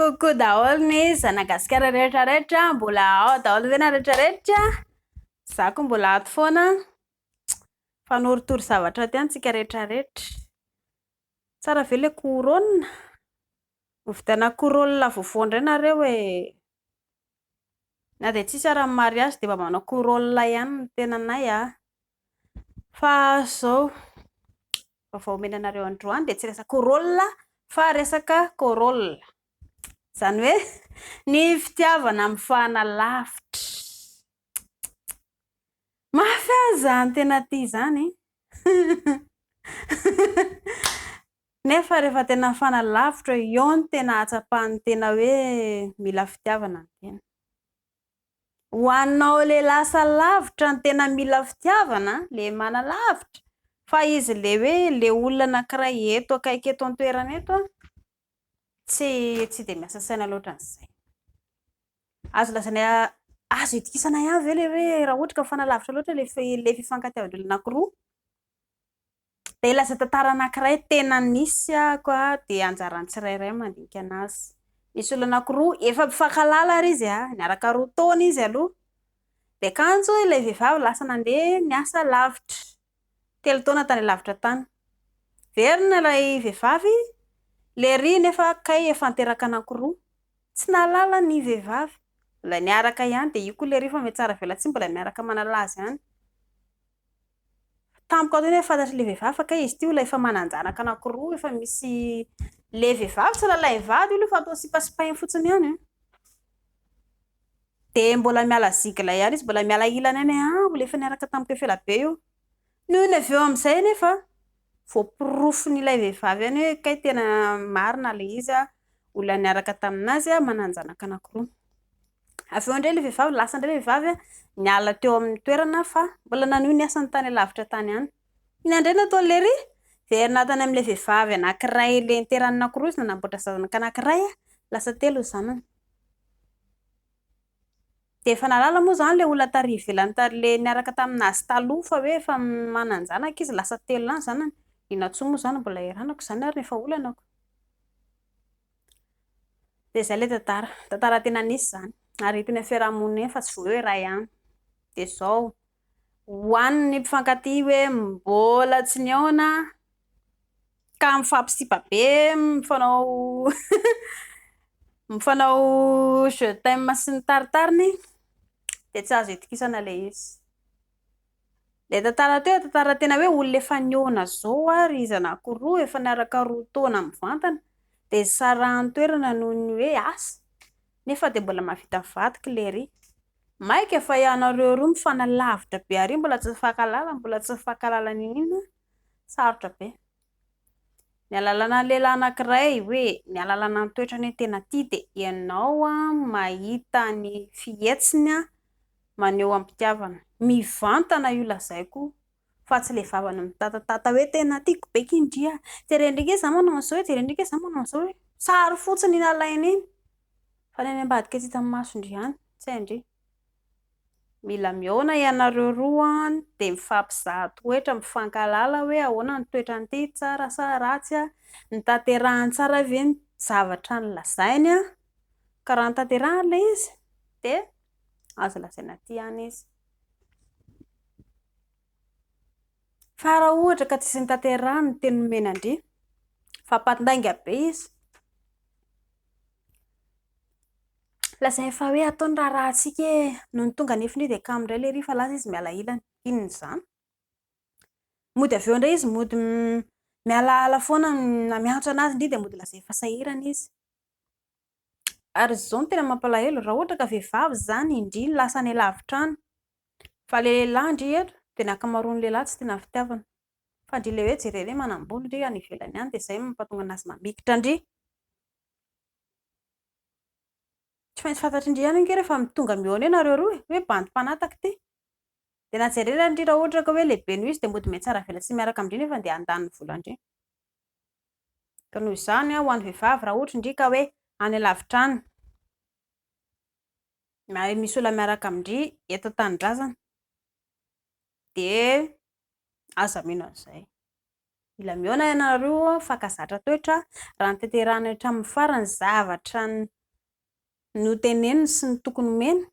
Coucou daholo ny zanagasikara rehetra rehetra, mbola ao daholo ve nareo rehetra rehetra? Za koa mbola ato foana, fanoritory zavatra ato ihany tsika rehetra rehetra. Tsara ve le couronne? Mividiana couronne vaovao indray nareo e! Na dia tsisy ara ny mariage dia mba manao couronne ihany ny tenanay a! Fa izao, vaovao omena anareo androany dia tsy resaka couronne fa resaka corolle. Izany hoe ny fitiavana mifanalavitra. Mafy ahy izany tena tia izany. Nefa rehefa tena mifanalavitra eo no tena ahatsapan'ny tena hoe mila fitiavana ny tena. Ho anao le lasa lavitra no tena mila fitiavana, le manalavitra, fa izy le hoe le olona anankiray eto akaiky eto an-toerana eto an, tsy tsy dia miasa saina loatra an'izay. Azo lazaina, azo itokisana ihany ve le hoe raha ohatra ka mifanalavitra loatra le le fifankatiavan'ny olona anankiroa? Dia hilaza tantara anankiray tena nisy ahako dia anjaran'ny tsirairay mandinika anazy. Nisy olona anankiroa efa mpifankahalala ary izy, niaraka 2 taona izy aloha. Dia kanjo ilay vehivavy lasa nandeha niasa lavitra, 3 taona tany lavitra tany. Verina ilay vehivavy, lery nefa kay efa niteraka anankiroa. Tsy nahalala ny vehivavy. Mbola niaraka ihany dia io koa lery efa mihatsara velatsihy mbola miaraka manala azy ihany. Tampoka teo nefa fantatr'ilay vehivavy fa kay izy ity olona efa manan-janaka anankiroa, efa misy ilay vehivavy tsy lalain'ny vady io aloha fa atao sipasipainy fotsiny ihany an. Dia mbola miala zigla ihany izy, mbola miala ilany ihany hoe ah mbola efa niaraka tamiko efa ela be io. Nony avy eo amin'izay anefa voaporofon'ilay vehivavy ihany hoe kay tena marina ilay izy, olona niaraka tamin'azy manan-janaka anankiroa. Avy eo indray ilay vehivavy, lasa indray ilay vehivavy niala teo amin'ny toerana fa mbola nanohy ny asany tany alavitra tany ihany. Inona indray no nataon'i Lery? Niverina tany amin'ilay vehivavy anankiray ilay niterahany anankiroa izy, nanamboatra zanaka anankiray, lasa telo ny zanany. Dia efa nahalala moa izany ilay olona tary ivelany tary ilay niaraka tamin'azy taloha fa hoe efa manan-janaka izy, lasa telo lahy ny zanany. Inona intsony moa izany mbola ieranako izany ary no efa olanako. Dia izay ilay tantara. Tantara tena nisy izany. Ary hita eny amin'ny fiaraha-monina eny fa tsy vao hoe iray ihany. Dia izao, ho an'ny mpifankatia hoe mbola tsy nihaona ka mifampisipa be, mifanao mifanao je t'aime sy ny taritariny dia tsy azo itokisana ilay izy. Ilay tantara teo, tantara tena hoe olona efa nihaona zao ary izy anankiroa efa niaraka 2 taona mivantana dia nisarahan'ny toerana noho ny hoe asa nefa dia mbola mahavita mivadika ilay ery. Maika fa ianareo roa mifanalavitra be ary mbola tsy mifankahalala, mbola tsy mifankahalala n'inon'inona, sarotra be. Ny alalana ny lehilahy anankiray hoe ny alalana ny toetrany hoe tena tia dia ianao mahita ny fihetsiny maneho am-pitiavana. Mivantana io lazaiko io fa tsy ilay vavany mitatatata hoe tena tiako be ky ndry a! Jereo ndry nge za manao an'izao e, jereo ndry nge za manao an'izao e! Sary fotsiny iny alaina iny fa ny any ambadika tsy hitan'ny masondry ihany, tsy hain-dry. Mila mihaona ianareo roa an, dia mifampizaha toetra, mifankahalala hoe ahoana ny toetran'ity, tsara sa ratsy an, notanterahiny tsara ve ny zavatra nolazainy an, ka raha notanterahiny ilay izy dia azo lazaina tia ihany izy. Fa raha ohatra ka tsisy notanterahiny ny teny nomena an-dry, fa mpandainga be izy, Lazainy fa hoe atao ny raharahantsika e! Nony tonga anefa indray dia kamo indray lery fa lasa izy miala ilany. Inona izany? Mody avy eo indray izy mody mialaala foana na miantso anazy indray dia mody lazainy fa sahirana izy. Ary izao no tena mampalahelo, raha ohatra ka vehivavy izany indry no lasa any alavitra any, fa ilay lehilahy ndry eto dia ny ankamaroan'ny lehilahy tsy tena fitiavana. Fa ndry ilay hoe jerena hoe manam-bola ndry any ivelany any dia izay no mampatonga anazy mamikitra ndry. Tsy maintsy fantatry ndry ihany ange rehefa tonga mihaona eo nareo roa e, hoe bandy mpanataka ity. Dia na jerena ary ndry raha ohatra ka hoe lehibe noho izy dia mody mihatsara velatsihy miaraka amin-dry nefa dia handany ny volan-dry. Ka noho izany ho an'ny vehivavy raha ohatra ndry ka hoe any alavitra any, misy olona miaraka amin-dry eto an-tanindrazana dia aza mino an'izay. Mila mihaona ianareo, mifankazatra toetra, raha notanterahina hatramin'ny farany ny zavatra noteneniny sy ny toky nomeny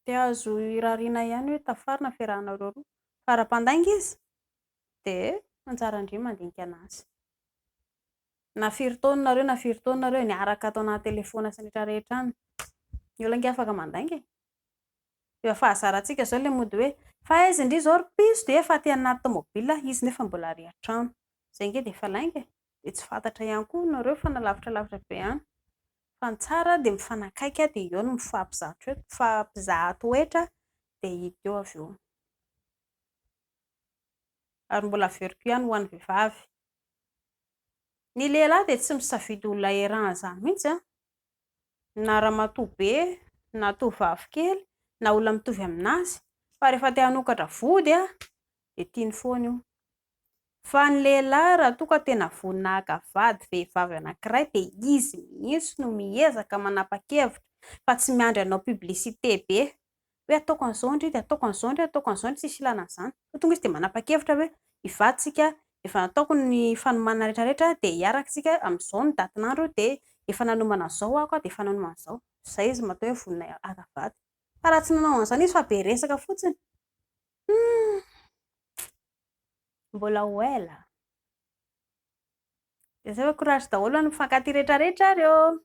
dia azo irariana ihany hoe tafarina ny fiarahanareo roa. Fa raha mpandainga izy dia anjaran-dry ny mandinika an'azy. Na firy taona nareo na firy taona nareo niaraka tao anaty telefaonina sy ny rehetra rehetra any, ny olona ange afaka mandainga e. Efa fahazarantsika izao ilay mody hoe fa aiza ndry izao ry piso dia efa aty anaty tomobile izy nefa mbola ary an-trano. Izay ange dia efa lainga e. Dia tsy fantatra ihany koa nareo fa nalavitra lavitra be any. Fa ny tsara dia mifanakaiky dia eo no mifampizaha toetra dia hita eo avy eo. Ary mbola averiko ihany ho an'ny vehivavy. Ny lehilahy dia tsy misafidy olona iarahana izany mihitsy an! Na ramatoa be, na tovovavy kely, na olona mitovy aminazy. Fa rehefa te hanokatra vody an, dia tiany foana io. Fa ny lehilahy raha toa ka tena vonona haka vady vehivavy anankiray dia izy mihitsy no miezaka manapa-kevitra fa tsy miandry hanao publicité be hoe ataoko an'izao ndry dia ataoko an'izao ndry ataoko an'izao ndry, tsisy ilana an'izany. Fa tonga izy dia manapa-kevitra hoe hivady tsika, efa nataoko ny fanomanana rehetra rehetra dia hiaraka isika amin'izao ny datin'andro dia efa nanomana an'izao aho ka dia efa nanomana an'izao. Izay izy matoa hoe vonona haka vady. Fa raha tsy nanao an'izany izy fa be resaka fotsiny, humm! Mbola ho ela. Dia izay fa courage daholo ny mpifankatia rehetra rehetra ary ô!